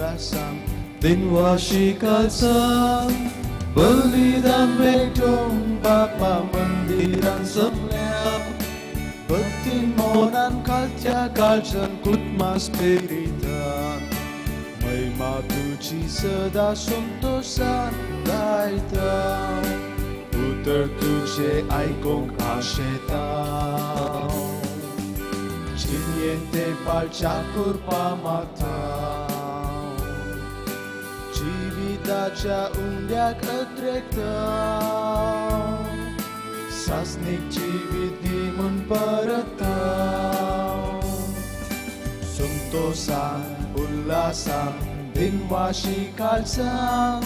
उल्हासान दिनवाशी काळसान बलिदान भेटोवंक बापा मंदिरान जमल्या भक्तीन मनान कालच्या काळजान कुटुंबा स्पिरितान महिमा तुजी सदा संतोशान गायता उतर तुजें आयकूंक आशेता जिणेंत ते पाळच्या कृपा मागता जिविताच्या उंड्याक अद्रेकता सासणीक जिवीत दी म्हूण परता संतोशान उल्हासान दिनवाशी काळसान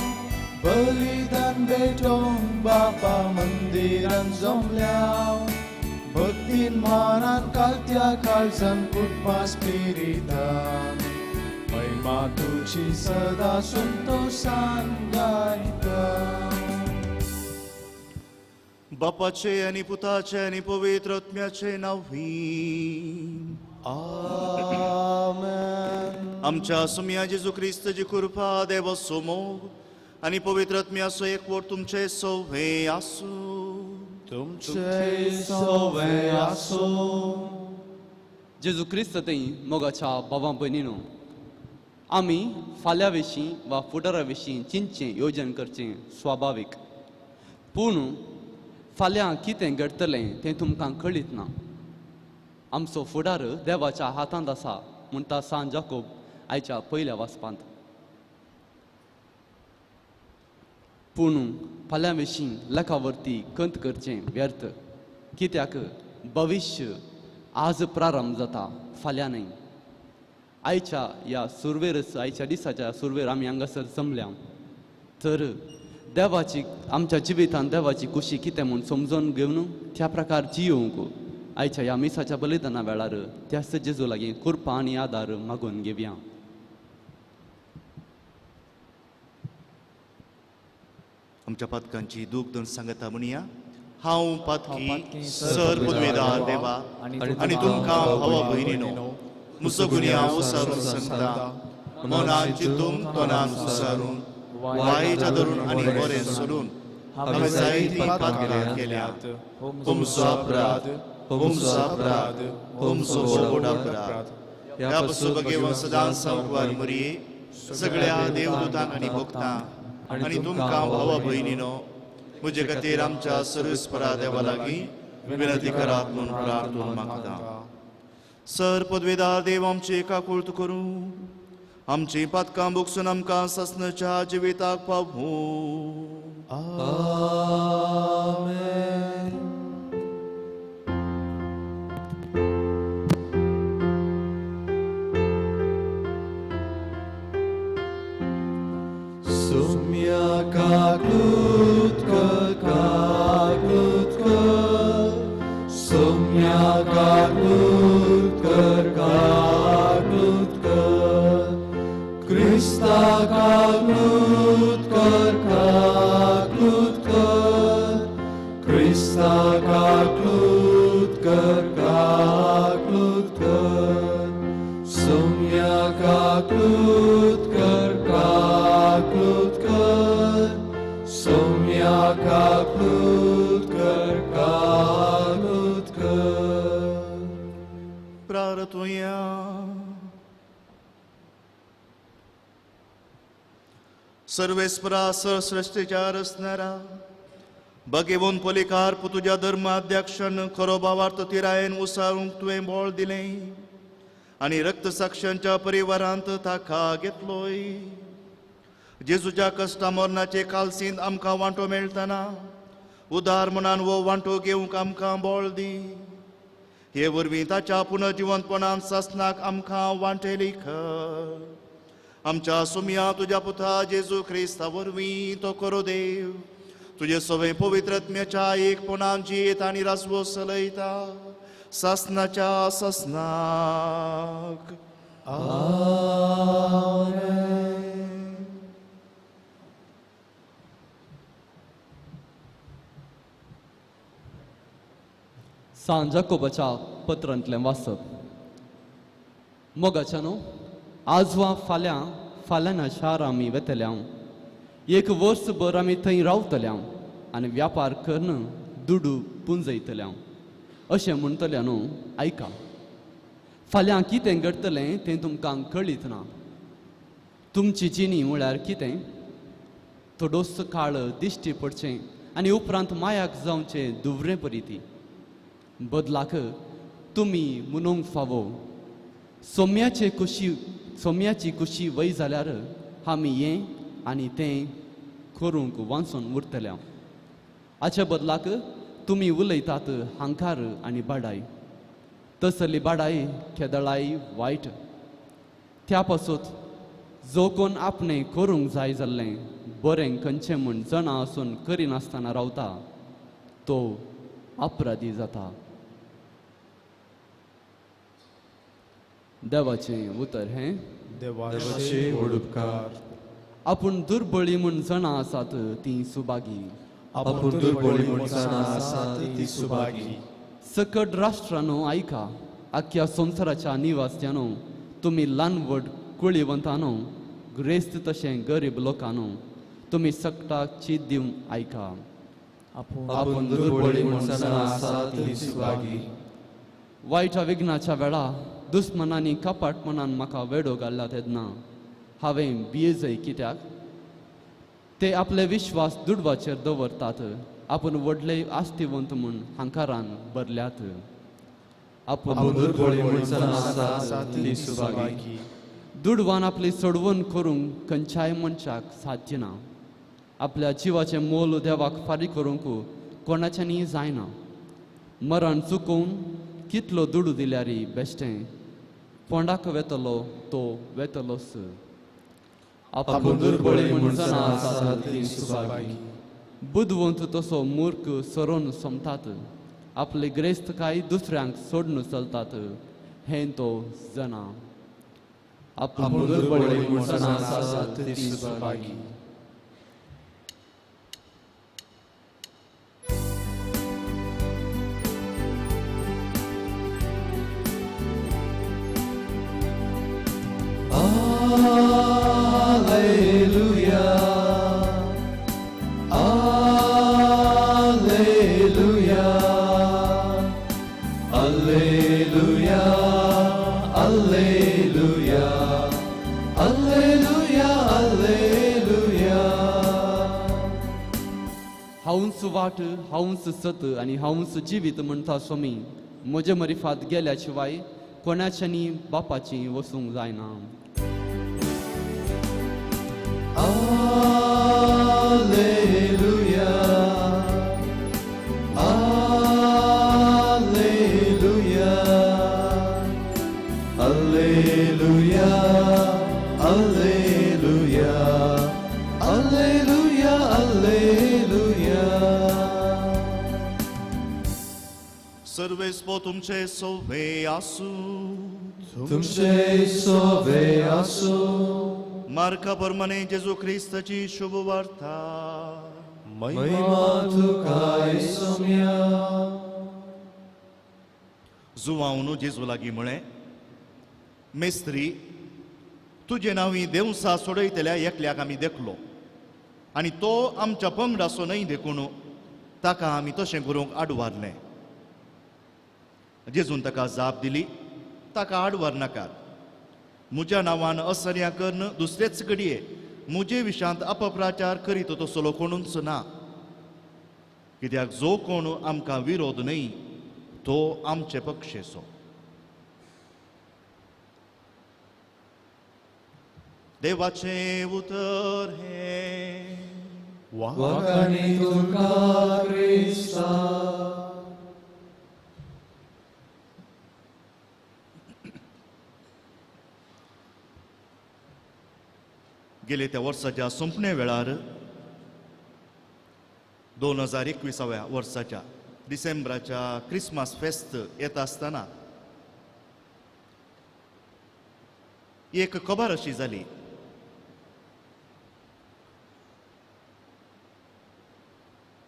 बलिदान भेटोवंक बापा मंदिरान जमल्या भक्तीन मनान कालत्या काळजान कुटुंबा स्पिरितान महिमा तुजी सदा संतोशान गायता. बापाचे आनी पुताचे आनी पवित्र आत्म्याचे नांवी आमेन. आमच्या सुमया जेजू क्रिस्ताची कृपा, देवाचो मोग आनी पवित्र आत्म्याचो एकवट तुमचे सवे आसूं. तुमचे सवे आसूं. जेजू क्रिस्त थंय मोगाच्या भावां भयणीनो, आमी फाल्यां विशीं वा फुडारा विशीं चिंतचें, योजन करचें स्वाभावीक. पूण फाल्यां कितें घडटलें तें तुमकां कळीत ना. आमचो फुडार देवाच्या हातांत आसा म्हणटा सांत जाकोब आयच्या पयल्या वाचपांत. पूण फाल्यां विशीं लेखा वरती कंत करचें व्यर्थ, कित्याक भविश्य आज प्रारंभ जाता, फाल्यां न्हय. आयच्या ह्या सुरवेरच, आयच्या दिसाच्या सुरवेर आमी हांगासर जमल्या तर देवाची आमच्या जिवितांत देवाची खुशी कितें म्हूण समजून घेवन त्या प्रकार जियोवंक आयच्या ह्या मिसाच्या बलिदाना वेळार त्याच जेजू लागीं कृपा आनी आदार मागून घेवया. आमच्या पातकांची दूख दोन सांगता म्हणया. हांव पातकी सर पुदवेदार देवा आनी तुमकां भावा भयणीनो मुसो गुन्यांव सारून सांगता, मनान चिंतून तोंडान उसारून वायेच्या धरून आनी बरें सोडून हांवें जायतीं पातकां केल्यात. तुमचो अपराध, तुमचो अपराध, तुमचो व्हड अपराध. ह्या पसून भगेवन सदां सावकार मरये सगळ्या देवदूतांक आनी भक्तांक आनी तुमकां भावा भयणीनो म्हजे खातीर आमच्या सर्वेस्परा देवा लागीं विनंती करात म्हूण प्रार्थना मागता. सर पदवेदार देव आमची काकुळट करूं, आमची पातकां भोगसून आमकां सासणाच्या जिविताक पावूं. आमेन. सुम्या काकूत कर, काकूत कर, सुम्या काकूत कर, काकूत कर, क्रिस्ता काकूत कर, काकूत कर, क्रिस्ता काकूत कर, काकूत कर, सुम्या काकूत कर, काकूत कर, सुम्या काकूत कर, काकूत कर. प्रार्थुया. सर्वेस्परा सृश्टीच्या रचणारा बगेवन पलिकार तुज्या धर्माध्यक्षान खरो भावार्थ तिरायेन उसारूंक तुवें बळ दिलें आनी रक्तसाक्षांच्या परिवारांत ताका घेतलोय. जेजूच्या कश्टा मरणाचे कालसींत आमकां वांटो मेळटना उदार मनान हो वांटो घेवंक आमकां बळ दी. हे वरवीं ताच्या पुनर्जिवंतपणान सासणाक आमकां वांटेली कर. आमच्या सुमया तुज्या पुता जेजू क्रिस्ता वरवीं तो करो देव तुजे सगळे पवित्र आत्म्याच्या एकपणान जियेत आनी राजवो चलयता सासणाच्या सासणाक. आमेन. सांत जाकोबाच्या पत्रांतलें वाचप. मोगाच्या न्हू, आज वा फाल्यां फाल्यां शार आमी वेतले हांव, एक वर्सभर आमी थंय रावतले हांव आनी व्यापार करून दुडू पुंजयतले हांव अशें म्हणटले न्हू. आयका, फाल्यां कितें घडटलें तें तुमकां कळीत ना. तुमची जिणी म्हळ्यार कितें? थोडोसो काळ दिश्टी पडचें आनी उपरांत मायाक जावचें दुवरें परी ती. बदलाक तुमी म्हणूंक फावो, सोम्याची कुशी वय जाल्यार आमी हें आनी तें करूंक वांचून उरतले. हाचे बदलाक तुमी उलयतात हांकार आनी बाडाय. तसली बाडाय केदळाय वायट. त्या पासत जो कोण आपणें करूंक जाय जाल्लें बरें खंयचें म्हूण जाणा आसून करिनासतना रावता तो अपराधी जाता. देवाचें उतर हें. देवाचे उपकार. आपूण दुर्बळी म्हूण जाणा आसात तीं सुभागी. आपूण दुर्बळी म्हूण जाणा आसात ती सुभागी. सकट राष्ट्रांनो आयका, आख्या संवसाराच्या निवास्यानो, तुमी ल्हान व्हड कुळीवंतानो, ग्रेस्त तशें गरीब लोकांनो, तुमी सकटाक चीत दिवन आयका. आपूण दुर्बळी म्हूण जाणा आसात ती सुभागी. वायट विघ्नाच्या वेळा दुस्मनांनी कपाटपणान म्हाका वेडो घाल्ला तेन्ना हांवें भियेजय कित्याक? ते आपले विश्वास दुडवाचेर दवरतात, आपूण व्हडले आस्तिवंत म्हूण हांकारान भरल्यात. आपूण दुर्बळी म्हूण जाणा आसात ती सुभागी. दुडवान आपली सोडवण करूंक खंयच्याय मनशाक साध्य ना. आपल्या जिवाचें मोल देवाक फारीक करूंक कोणाच्यानी जायना. मरण चुकोवन कितलो दुडू दिल्यार बेश्टें फोंडाक वेतलो तो वेतलोच. आपूण दुर्बळी म्हूण जाणा आसात ती सुभागी. बुदवंत तसो मूर्ख सरोन सोमतात, आपली ग्रेस्तकाय दुसऱ्यांक सोडून चलतात हें तो जाणा. आपूण दुर्बळी म्हूण जाणा आसात ती Subhagi. Alleluia, Alleluia, Alleluia, Alleluia, Alleluia, Alleluia. हांवच वाट, हांवच सत आनी हांवच जिवीत म्हणटा स्वामी, म्हजे मरिफात गेल्या शिवाय कोणाच्यानी बापाची वसूंक जायना. Alleluia, Alleluia, Alleluia, Alleluia, Alleluia, Alleluia. सर्वेस्पो तुमचे सोवे आसू. तुमचे सोवे आसू. मार्का प्रमाणे जेजू क्रिस्ताची शुभ वार्ता. महिमा तुका सोम्या. जुवावन जेजू लागीं म्हळें, मेस्त्री, तुजे नांवी देवसा सोडयतल्या एकल्याक आमी देखलो आनी तो आमच्या पंगडाचो न्हय देखून ताका आमी तशें करूंक आडवारलें. जेजून ताका जाप दिली, ताका आडवार नाकात. म्हज्या नांवान असर्या करून दुसरेच घडये म्हजे विशांत अपप्रचार करीत तसलो कोणूच ना. कित्याक जो कोण आमकां विरोध न्हय तो आमचे पक्षेचो. देवाचें उतर हें. वाखाणी तुका क्रिस्ता. गेले त्या वर्साच्या सोंपणे वेळार 2021व्या वर्साच्या डिसेंबराच्या क्रिसमस फेस्त येता आसतना एक खबर अशी जाली.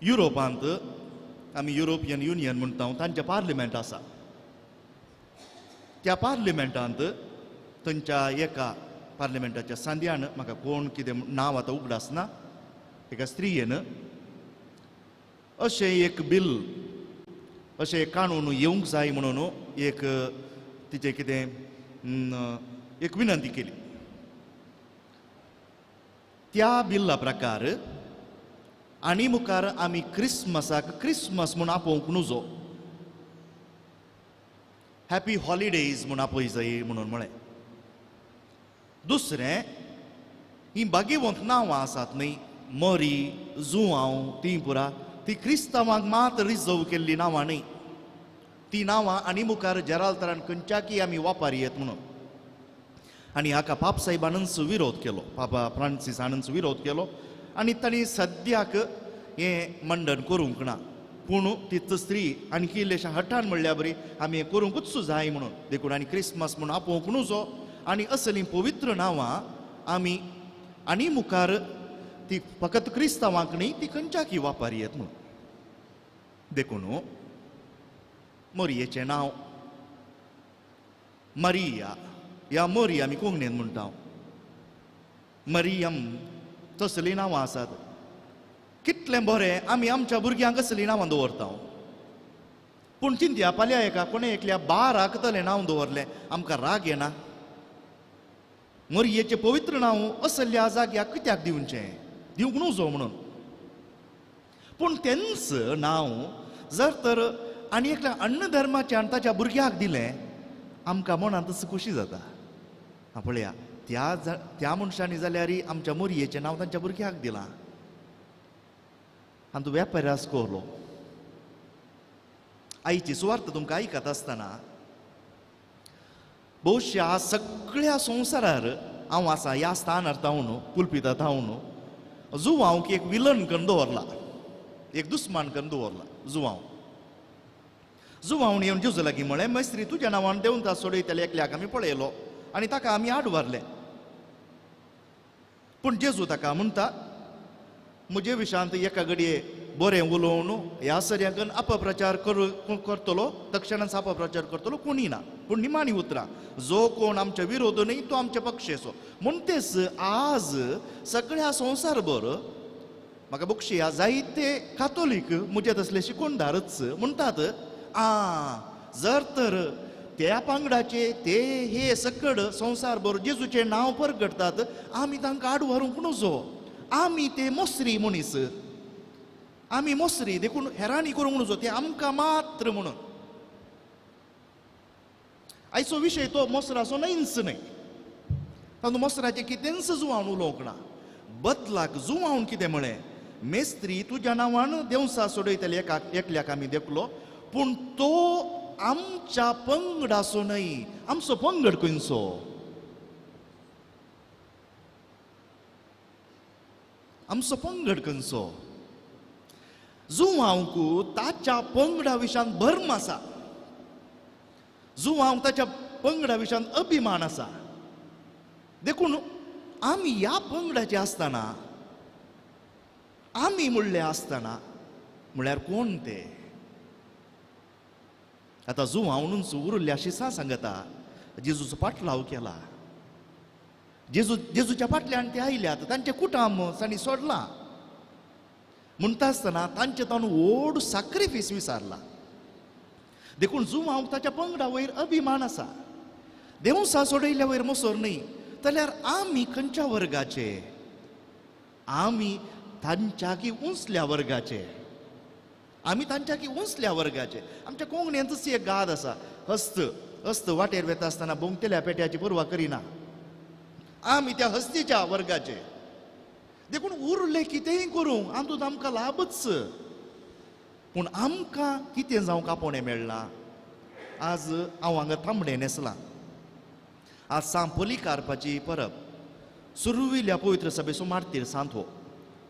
युरोपांत आमी युरोपियन युनियन म्हणटा तांचें पार्लिमेंट आसा. त्या पार्लिमेंटांत थंयच्या एका पार्लमेंटाच्या सांद्यान, म्हाका कोण कितें नांव आतां उगडासना, एका स्त्रियेन अशें एक बील, अशें एक कानून येवंक जाय म्हणून एक तिचें कितें एक विनंती केली. त्या बिल्ला प्रकार आनी मुखार आमी क्रिसमसाक क्रिसमस म्हूण आपोवंक नुजो, हॅपी हॉलिडेज म्हूण आपय जाय म्हणून म्हळें. दुसरें, ही बागेवंत नांवां आसात न्ही, मरी, जुआंव, तीं पुरा ती क्रिस्तांवांक मात रिजर्व केल्ली नांवां न्ही, ती नांवां आनी मुखार जेरालतरान खंयच्याकी आमी वापर येत म्हणून. आनी हाका पाप साहेबानूच विरोध केलो, पापा फ्रांसिसानूच विरोध केलो आनी तांणी सद्याक हें मंडन करूंक ना. पूण तीच स्त्री आणखी इल्लेशा हठान म्हणल्या बरी आमी हें करूंकूच जाय म्हणून, देखून आनी क्रिसमस म्हणून आपोवंक नुजो आनी असलीं पवित्र नांवां आमी आनी मुखार ती फकत क्रिस्तांवांक न्ही, ती खंयच्याकी वापर येत म्हणून. देखून मरियेचें नांव मरिया या मरी आमी कोंकणीन म्हणटा, मरियम, तसलीं नांवां आसात. कितलें बरें आमी आमच्या भुरग्यांक असलीं नांवां दवरता, पूण चिंतया फाल्यां एका कोणें एकल्या बाराक तलें नांव दवरलें, आमकां राग येना? मरियेचें पवित्र नांव असल्या जाग्याक कित्याक दिवचें, दिवंक नुजो म्हणून. पूण तेंच नांव जर तर आनी एकल्या अन्न धर्माच्यान ताच्या भुरग्याक दिलें, आमकां मनांतच खोशी जाता. आं पळया, त्या मनशांनी जाल्यार आमच्या मोरयेचें नांव तांच्या भुरग्याक दिलां. आनी तूं वेपारास कोलो. आयची सुवार्थ तुमकां आयकत आसतना बहुशा सगळ्या संवसारार हांव आसा ह्या स्थानार तावन, पुलपिता तावन, जुवांक एक विलन करून दवरला, एक दुस्मान करून दवरला. जुवांव जुवांव येवन जेजू लागीं म्हळें, मेस्त्री, तुज्या नांवान देंवता सोडयतले एकल्याक आमी पळयलो आनी ताका आमी आड व्हरले. पूण जेजू ताका म्हणटा, म्हजे विशांत एका घडये बरें उलोवन ह्या सऱ्याकन अपप्रचार करतलो, तक्षणांच अपप्रचार करतलो कोणी ना, पूण निमाणी उतरां, जो कोण आमच्या विरोध न्ही तो आमच्या पक्षेचो. म्हणतेच आज सगळ्या संवसारभर म्हाका बक्षया जायते कातोलीक म्हजे तसले शिकोणदारच म्हणटात, आ जर तर त्या पांगडाचे ते हे सकड संवसारभर जेजूचें नांव परगटतात, आमी तांकां आड व्हरूंक नुजो, आमी ते मोसरी मनीस, आमी मोसरी, देखून हेरांनी करूंक नुजो, ते आमकां मात्र म्हणून. आयचो विशय तो मोसराचो न्हयच न्हय, तातूंत मोसराचें कितेंच जुवान उलोवंक ना. बदलाक जुवान कितें म्हळें, मेस्त्री, तुज्या नांवान देवसा सोडयतले एकल्याक आमी देखलो, पूण तो आमच्या पंगडाचो न्हय. आमचो पंगड खंयचो? आमचो पंगड खंयचो? जुवांक ताच्या पंगडा विशांत भर्म आसा, जुवांक ताच्या पंगडा विशांत अभिमान आसा. देखून आमी ह्या पंगडाचे आसतना, आमी म्हणले आसतना म्हळ्यार कोण ते? आतां जुवांवूच उरिल्ल्या शिसां सांगता, जेजूचो पाटलाव केला, जेजूच्या फाटल्यान ते आयल्यात, तांचें कुटाम तांणी सोडलां. म्हणटा आसतना तांचे ताणें व्हड साक्रिफीस विचारला. देखून जुवांक ताच्या पंगडा वयर अभिमान आसा. देवसा सोडयल्या वयर मोसोर न्हय, जाल्यार आमी खंयच्या वर्गाचे? आमी तांच्याकी उंचल्या वर्गाचे, आमी तांच्याकी उंचल्या वर्गाचे. आमच्या कोंकणींतच एक गाद आसा, हस्त हस्त वाटेर वेता आसतना बोंगतेल्या पेट्याची पर्वा करिना. आमी त्या हस्तीच्या वर्गाचे. देखून उरले कितेंय करूंक आमतूंत आमकां लाभच, पूण आमकां कितें जावंक आपोवणें मेळ्ळां? आज हांव हांगा तांबडें न्हेसलां. आज सांपोली कारपाची परब, सुरविल्या पवित्र सभेचो मार्तीर सांत हो,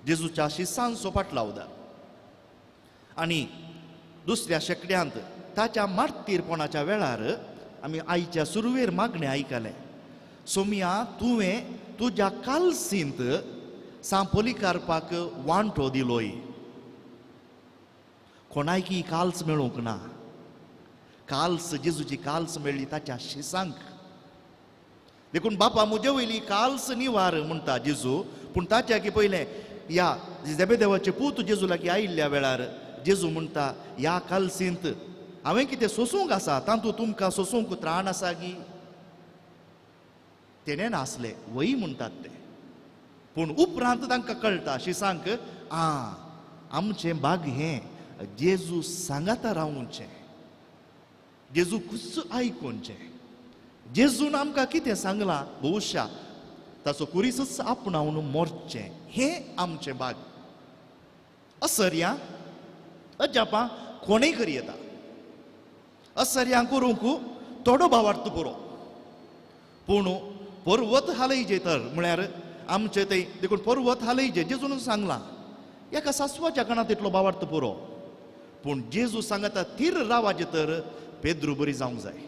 जेजूच्या शिसांचो पाटलावदार. आनी दुसऱ्या शेंकड्यांत ताच्या मार्तीरपणाच्या वेळार आमी आयच्या सुरवेर मागणें आयकलें, सोमिया तुवें तुज्या कालसींत सांपोली कारपाक वांटो दिलोय. कोणायकी काल्स मेळूंक ना, काल्स जेजूची काल्स मेळ्ळी ताच्या शिसांक. देखून बापा म्हजे वयली काल्स निवार म्हणटा जेजू. पूण ताच्या की पयलें ह्या जेबेदेवाचे पूत जेजू लागीं आयिल्ल्या वेळार जेजू म्हणटा ह्या कालसींत हांवें कितें सोसूंक आसा तातूंत तुमकां सोसूंक त्राण आसा गी? तेणें नासलें वय म्हणटात ते. पूण उपरांत तांकां कळटा शिसांक आं आमचें भाग हें जेजू सांगाता रावचें, जेजू कुस आयकुचें. जेजून आमकां कितें सांगलां बहुशा ताचो कुरीसच आपणावन मोरचें, हें आमचें भाग. असर्यां अजापां कोणूय करी येता, असर्यां करूंक थोडो भावार्थ पुरो, पूण पर्वत हालयजे तर म्हळ्यार आमचें थंय देखून पर्वत हालयजे जेजून सांगलां एका सासवाच्या कानांत इतलो भावार्थ पुरो. पूण जेजू सांगता थीर रावाचे तर पेद्रू बरी जावंक जाय,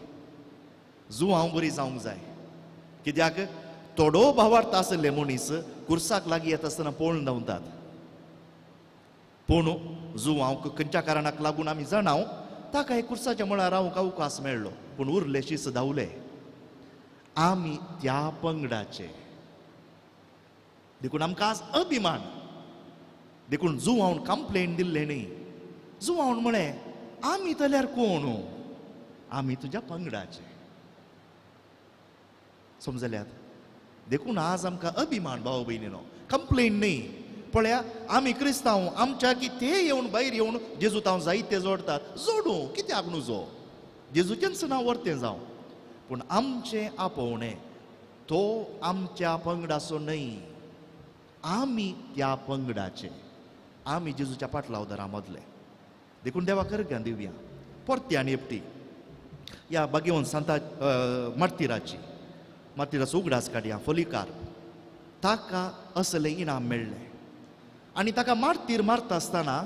जुवांव बरी जावंक जाय. कित्याक थोडो भावार्थ आसले मनीस कुर्साक लागीं येता आसतना पळोवन धांवतात. पूण जुवांक खंयच्या कारणाक लागून आमी जाणाव ताका एक कुर्साच्या मळार रावंक अवकाश मेळ्ळो, पूण उरले शीस धांवले. आमी त्या पंगडाचे, देखून आमकां आज अभिमान. देखून जुवावन कंप्लेन दिल्लें न्ही, जुवावन म्हळें आमी जाल्यार कोण, आमी तुज्या पंगडाचे. समजल्यात? देखून आज आमकां अभिमान भाव भयणीनो, कंप्लेन न्ही. पळया आमी क्रिस्तांव आमच्या की ते येवन भायर येवन जेजू तांव जायते जोडटात, जोडूं कित्याक न्हू जो जेजूचेंच नांव वर्तें जावं, पूण आमचें आपोवणें तो आमच्या पंगडाचो न्हय, आमी त्या पंगडाचे, आमी जेजूच्या पाटलावदारां मदले. देखून देवा करग्यान दिवया परती आनी एकटी ह्या बागेवन सांता मार्तिराची मार्तिराचो उगडास काडया. फोलिकार ताका असलें इनाम मेळ्ळें आनी ताका मार्तीर मारता आसतना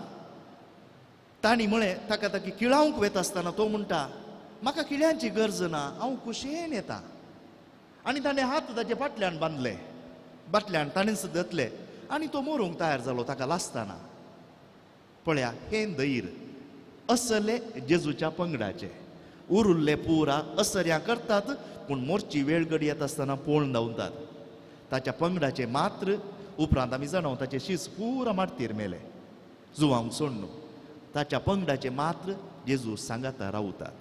तांणी म्हळें ताका ताकी किळावंक वता आसतना तो म्हणटा म्हाका किळ्यांची गरज ना, हांव खुशयेन येता. आनी ताणें हात ताचे फाटल्यान बांदले, बाटल्यान ताणेंच धरले आनी तो मरूंक तयार जालो ताका लासतना. पळया हें धैर्य असले जेजूच्या पंगडाचे. उरुल्ले पुरा असर्यां करतात पूण मोरची वेळ घडी येता आसतना पळोवन धांवतात. ताच्या पंगडाचे मात्र उपरांत आमी जाणाव ताचे शीस पुरा मार्तीर मेले जुवांक सोडून. ताच्या पंगडाचे मात्र जेजू सांगाता रावतात.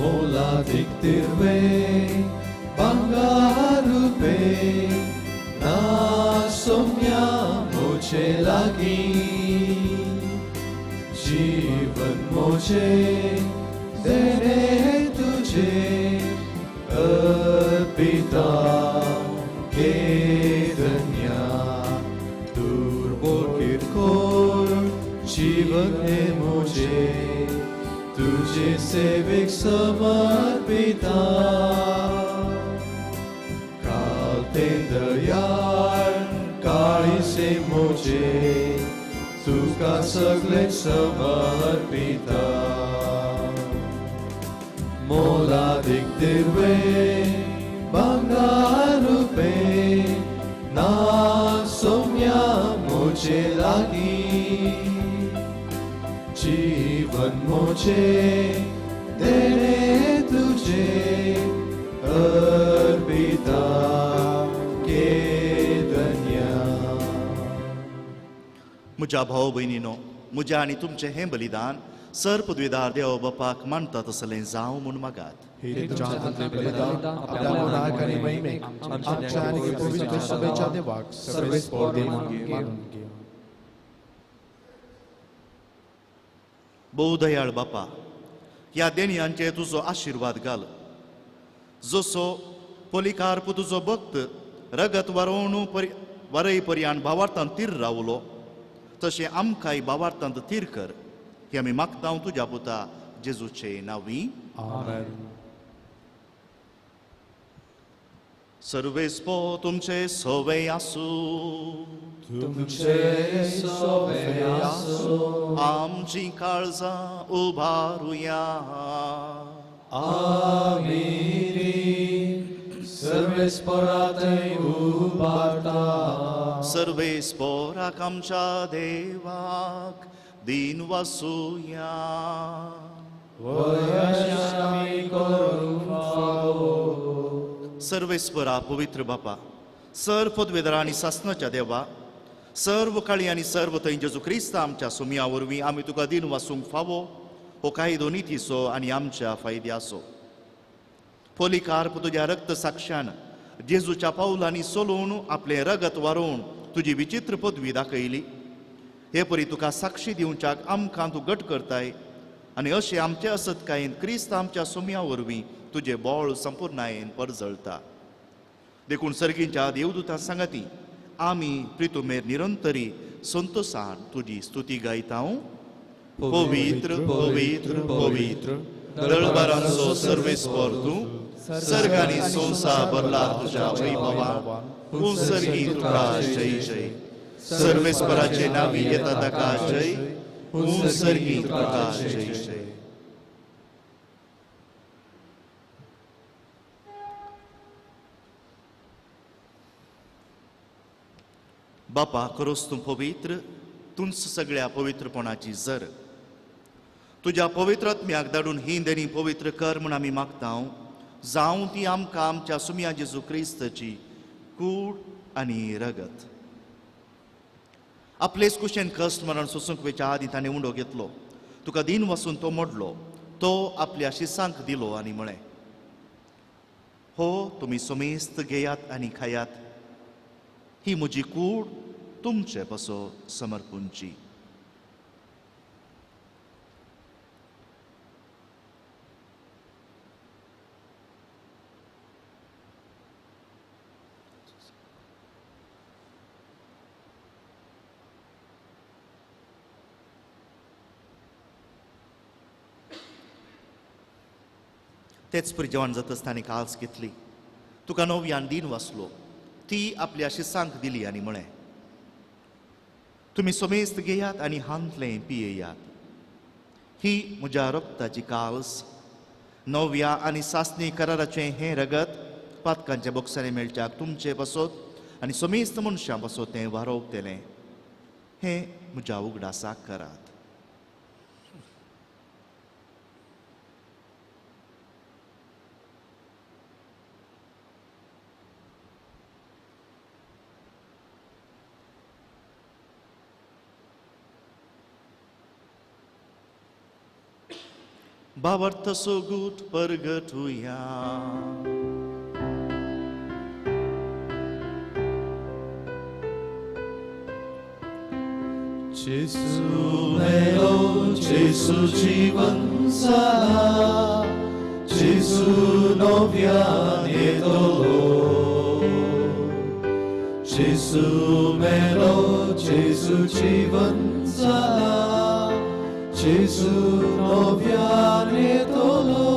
मोलादीक तिरवे बांगारुपे ना सोम्या मोचे लागी, जीवन मोचे देने तुझे अर्पिता के धन्या, दुर्बोल किरकोळ जीवन हे मोचे तुझे सेवेक समर्पिता. काल ते दयाळ काळी से मोजे तुका सगळे समर्पिता. मोलादीक दिर्वे बांगारुपे ना सोम्या मोजे लागी, जीवन मोचे देने तुझे अर्पिता के धन्या. म्हज्या भाव भयणीनो, म्हज्या आनी तुमचें हें बलिदान सर पदवीदार देव बापाक मानता तसलें जावं म्हूण मागात. हे तुमच्या हातांतलें बलिदान आपल्या मनाक आनी महिमेक आमच्या आनी पवित्र सभेच्या देवाक सर्वेस्पोर मानून घे. भोव दयाळ बापा, ह्या देणयांचे तुजो आशिर्वाद घाल. जसो पोलिकार्प तुजो भक्त रगत वारोवन वरय पर्यान भावार्थांत तीर रावलो तशें आमकांय भावार्थांत तीर कर, हे आमी मागता तुज्या पुता जेजूचे नांवी. आमेन. सर्वेस्पो तुमचे सोवे आसूं. तुमचे सोवे आसूं. आमची काळजां उबारुया. आमी सर्वेस्परातय उबारता. सर्वेस्पराक आमच्या देवाक दिन वासुया. सर्वेस्परा पवित्र बापा, सर्व पदवेदार आनी सासनाच्या देवा, सर्व काळी आनी सर्व थंय जेजू क्रिस्त आमच्या सुमया वरवीं आमी तुका दिन वासूंक फावो हो कायदो नितीचो आनी आमच्या फायद्याचो. पोलिकार्प तुज्या रक्त साक्षान जेजूच्या पावलांनी सोलोवन आपलें रगत वारोवन तुजी विचित्र पदवी दाखयली. हे परी तुका साक्षी दिवच्याक आमकां तूं घट करताय आनी अशें आमचे असतकायेन क्रिस्त आमच्या सुमया वरवीं तुजें बोळ संपूर्णायेन परजळता. देखून सर्गींच्या देवदूतां सांगाती आमी प्रितुमेर निरंतरी संतोसान तुजी स्तुती गायता. पवित्र पवित्र पवित्र दळबारांचो सर्वेस्पर तूं, सर्गांनी संवसार भरला तुज्या वैभवान. तूं सर्गी तुका जय जय. सर्वेस्पराचे नावी येता ताका जय. तूं सर्गी तुका जय जय. बापा, खरोच तूं पवित्र, तूंच सगळ्या पवित्रपणाची जर. तुज्या पवित्र आत्म्याक धाडून ही देणी पवित्र कर म्हूण आमी मागता. जावं ती आमकां आमच्या सुमया जेजू क्रिस्ताची कूड आनी रगत. आपलेच कुशेन कश्ट मरण सोसूंक वेच्या आदीं ताणें उंडो घेतलो, तुका दिन वसून तो मोडलो, तो आपल्या शिसांक दिलो आनी म्हळें, हो तुमी समेस्त घेयात आनी खायात, ही म्हजी कूड तुमचे पसो समर्पूंची. तेच परी जेवण जातच ताणें काल्स घेतली, तुका नव्यान दिन वाचलो, ती आपल्या शिसांक दिली आनी म्हळें, तुमी समेस्त घेयात आनी हांतलें पियेयात, ही म्हज्या रक्ताची काल्स, नव्या आनी सासणी कराराचें हें रगत पातकांच्या बोक्सांनी मेळच्याक तुमचे पासत आनी समेस्त मनशां पासत तें वारोवतलें. हें म्हज्या उगडासाक करात. भावार्थ सोगूट परगटुया. जेजू मेलो, जेजू जीवन जाला, जेजू नव्यान येतलो. जेजू मेलो, जेजू जीवन जाला, जेजू नव्यान येतलो.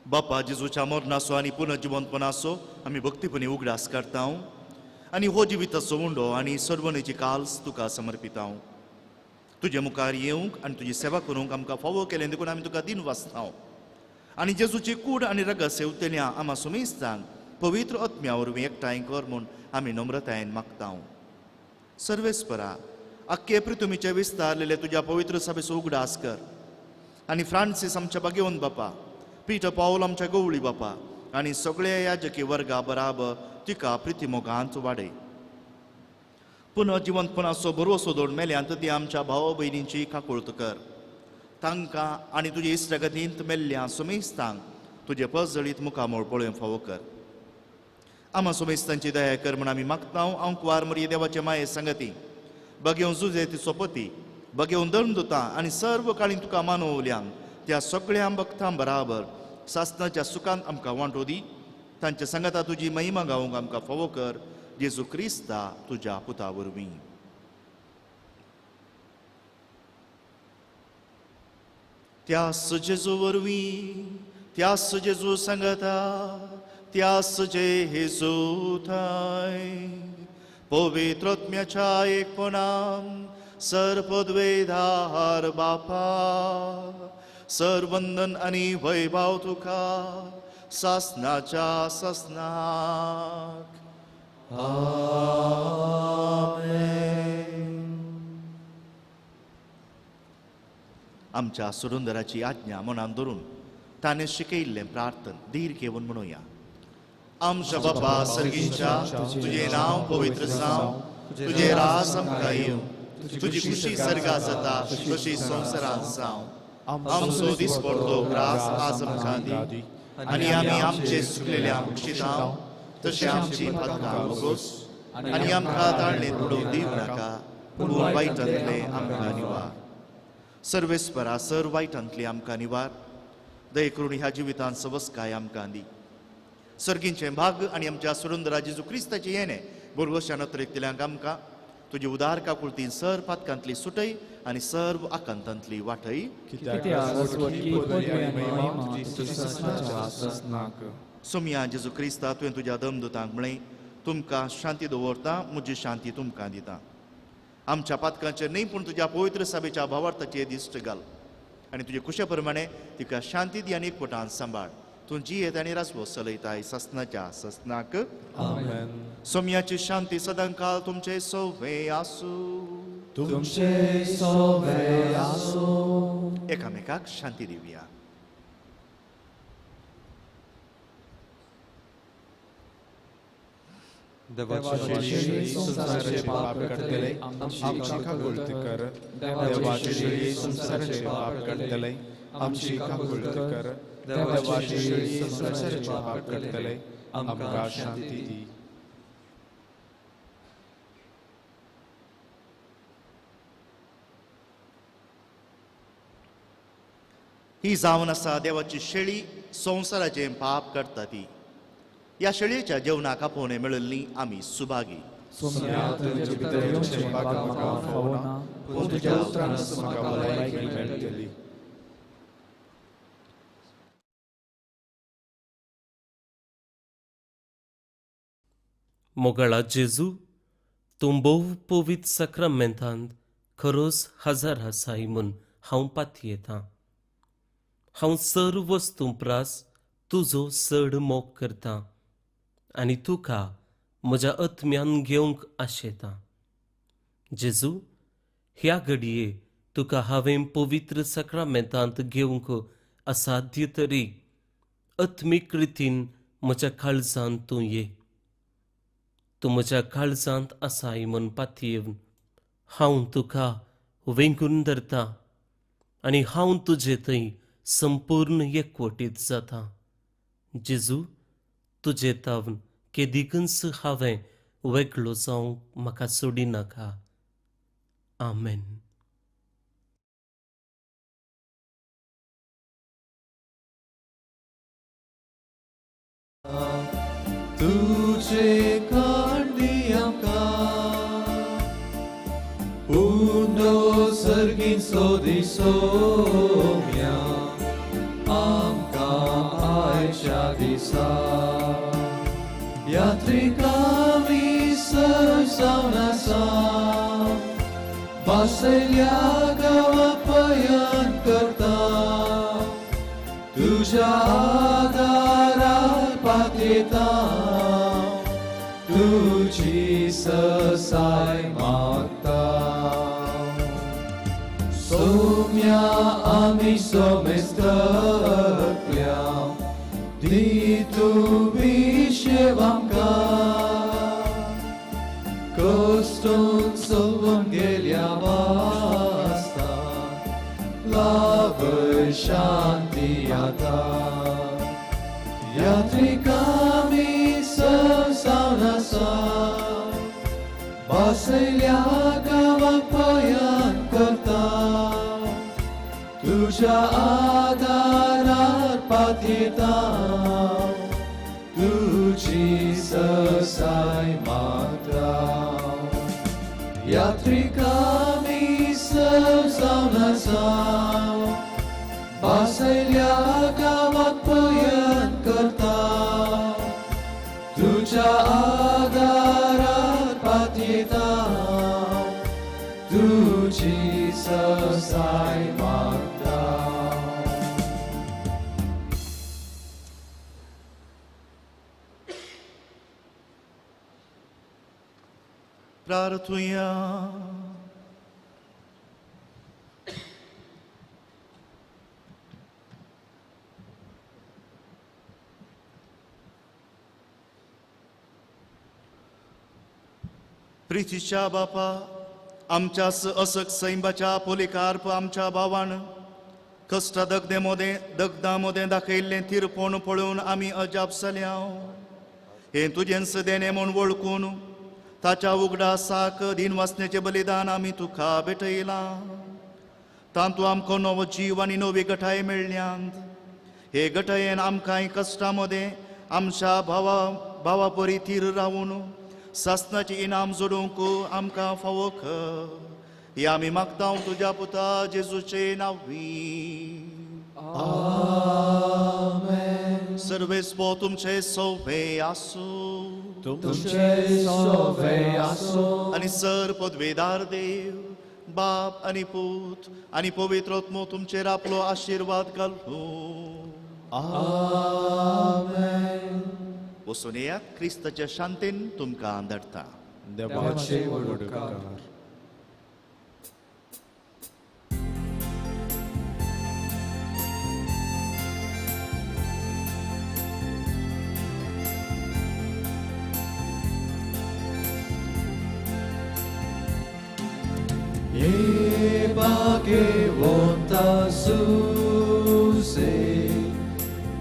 बापा, जेजूच्या मरणाचो आनी पुनर्जिवंतपणाचो आमी भक्तीपणी उगडास करता आनी हो जिविताचो उंडो आनी सर्वणेची काल्स तुका समर्पिता. तुजे मुखार येवंक आनी तुजी सेवा करूंक आमकां फावो केलें देखून आमी तुका दिन वाचता. आनी जेजूची कूड आनी रगत सेवतल्या आमा सुमेस्तांक पवित्र आत्म्या वरवीं एकठांय कर म्हूण आमी नम्रतायेन मागता. सर्वेस्परा, आख्खे पृथ्वीचे विस्तारलेले तुज्या पवित्र सभेचो उगडास कर आनी फ्रांसीस आमच्या बागेवन बापा, पीटर पावल आमच्या गवळी बापा आनी सगळ्या याजकी वर्गा बराबर तिका प्रितीमोगांत वाडय. पुनः जिवंतपणाचो बरोसो दोन मेल्यांत ती आमच्या भाव भयणींची काकुळत कर. तांकां आनी तुजे इश्टागतींत मेल्ल्या सुमेस्तांक तुजे पजळीत मुखामोळ पळोवंक फावो कर. आमा सुमेस्तांची दया कर म्हूण आमी मागता. हांव कुवार मरिये देवाचे माये सांगती, बगेवन जुजे ती सोपती, बगेवन दंडुता आनी सर्व काळीन तुका मानवल्यांक त्या सगळ्या भक्तां बराबर सासनाच्या सुखांत आमकां वांटो दी. तांच्या सांगाता तुजी महिमा गावंक आमकां फावो कर, जेजू क्रिस्ता तुज्या पुता वरवीं. त्या जेजू वरवीं, त्यास जेजू सांगता त्यास जेजू थंय पवित्रत्म्याच्या एकपणान सर्वद्वेधार बापा सर्वंदन आनी वैभव तुका सासनाच्या सासनाक. आमेन. आमच्या सुरुंदराची आज्ञा मनान धरून ताणें शिकयिल्लें प्रार्थन धीर घेवन म्हणुया. आमच्या बापा सर्गींच्या, तुजें नांव पवित्र जावं, तुजें राज आमकां येवं, तुजी खुशी सर्गा जाता तशी संवसारांत जावं. आमचो दिसपडतो ग्रास आज आमकां दी आनी आमी आमचे चुकलेल्यांक बक्षितांव तशें आमची पातकां भोगोस आनी आमकां ताळणेंत उडोवन दिवं नाका, पूण वायटांतलें आमकां निवार. सर्वेस्परा सर वायटांतलें आमकां निवार, दये करून ह्या जिवितांत सवस्काय आमकां दी. सर्गींचें भाग आनी आमच्या सुरुंदरा जेजू क्रिस्ताचें येणें भरवश्या नत्रेकतल्यांक आमकां तुजी उदार काकुळतीन सर पातकांतली सुटय आनी सर्व आकांतांतली वाटय. सोमया जेजू क्रिस्ता, तुवें तुज्या दमदुतांक म्हळें, तुमकां शांती दवरता, म्हजी शांती तुमकां दिता. आमच्या पातकांचेर न्हय पूण तुज्या पवित्र सभेच्या भावार्थाचेर दिश्ट घाल आनी तुजे कुशे प्रमाणे तिका शांती दी आनी एकवटान सांबाळ. तूं जियेत आनी राजवो चलयताय सासनाच्या सासनाक. आमेन. सोमयाची शांती सदांकाळ तुमचे सोवे आसूं. तुमचे सोवे आसूं. एकामेकाक शांती दिवया. देवाचे संसाराचे पाप काडटले आमची काकुळट कर. देवाचे संसाराचे पाप काडटले आमची काकुळट कर. देवाचे संसाराचे पाप काडटले आमकां शांती दी. ही जावन आसा देवाची शेळी, संवसाराचें पाप काडटा ती. ह्या शेळयेच्या जेवणाक आपोवणें मेळिल्ली आमी सुभागी. मोगाळा जेजू, तूं भोव पवित्र साक्रामेंतांत खरोच हजार आसाय म्हूण हांव पातयेतां. हांव सर्व वस्तूं प्रास तुजो चड मोग करतां आनी तुका म्हज्या आत्म्यान घेवंक आशेतां. जेजू, ह्या घडये तुका हांवें पवित्र साक्रामेंतांत घेवंक असाध्य तरी आत्मीक रितीन म्हज्या काळजांत तूं ये. तूं म्हज्या काळजांत आसाय म्हूण पातयेवन हांव तुका वेंगून धरतां आनी हांव तुजे थंय संपूर्ण एकवटीत जाता. जेजू, तुजे तावन केदिकूच हांवें वेगळो जावंक म्हाका सोडिनाका. आमेन. तुझे कांडी आमकां उंडो सर्गींचो दिसोम्या आमकां आयच्या दिसा. यात्रिकामी जावन आसा बासयल्या गांवा पयण करता, तुज्या आदारार पातयेता, तुजी ससाय मागता. सोम्या आमी सोमेस्तल्या दी तूं विशेव आमकां, कश्टून चलोवन गेल्या वास्ता लाभय शांती आतां. यात्रिकामी जावन आसा बासयल्या गांवाक पयण करता, तुज्या आदारार पातयेता, तुजी ससाय मागता. यात्रिकामी जावन आसा बासयल्या गांवाक पयण प्रार्थुया. प्रितीच्या बापा, आमच्या असक सैंबाच्या पोलिकार्प आमच्या भावान कश्ट दगदे मोदें दगदा मोदें दाखयल्लें थिरपोण पळोवन आमी अजाप जाल्या. हें तुजेंच देणें म्हूण वळखून ताच्या उगडासाक दिनवासण्याचें बलिदान आमी तुका भेटयलां. तातूंत आमकां नवो जीव आनी नवी गठाय मेळ्ळ्यांत. हे गठायेन आमकां कश्टां मदें आमच्या भावा भावा परी थीर रावून सासनाचें इनाम जोडूंक आमकां फावो कर. हे आमी मागता तुज्या पुता जेजूचे नांवी. आमेन. सर्वेस्पो तुमचे सोवे आसूं. तुमचे सोवे आसूं. आनी सर पदवेदार देव बाप आनी पूत आनी पवित्र आत्मो तुमचेर आपलो आशिर्वाद घालूं. आमेन. वचून येयात, क्रिस्ताच्या शांतीन तुमकां धाडटा. देवाचे व्हड उपकार. Che vonta suse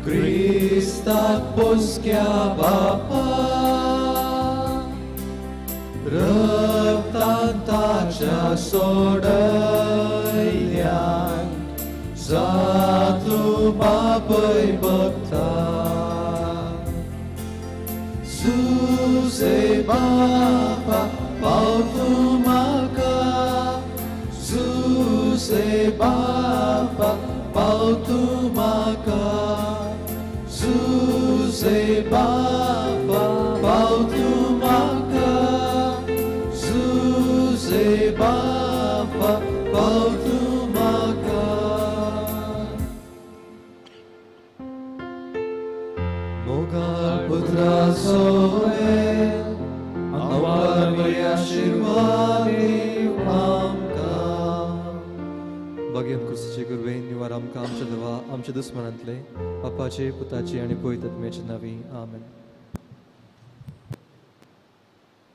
Christa poschia Bapa रक्तांताच्या सोडयल्यान जातू बापय बघता. सुसे बापा पावतू म्हाका, सुसे बापा पावतू म्हाका, सुसे बापा पावतू म्हाका, सुसे बापा पावतू म्हाका. मोगाळ पुत्रा सोवे आमकां आशिर्वाद आमकां. बागेन क्रिस्ताचे गुरवेन निवार आमकां आमच्या देवा आमच्या दुस्मनांतले बापाचे पुताचे आनी पवित्र आत्म्याचे नांवी. आमेन.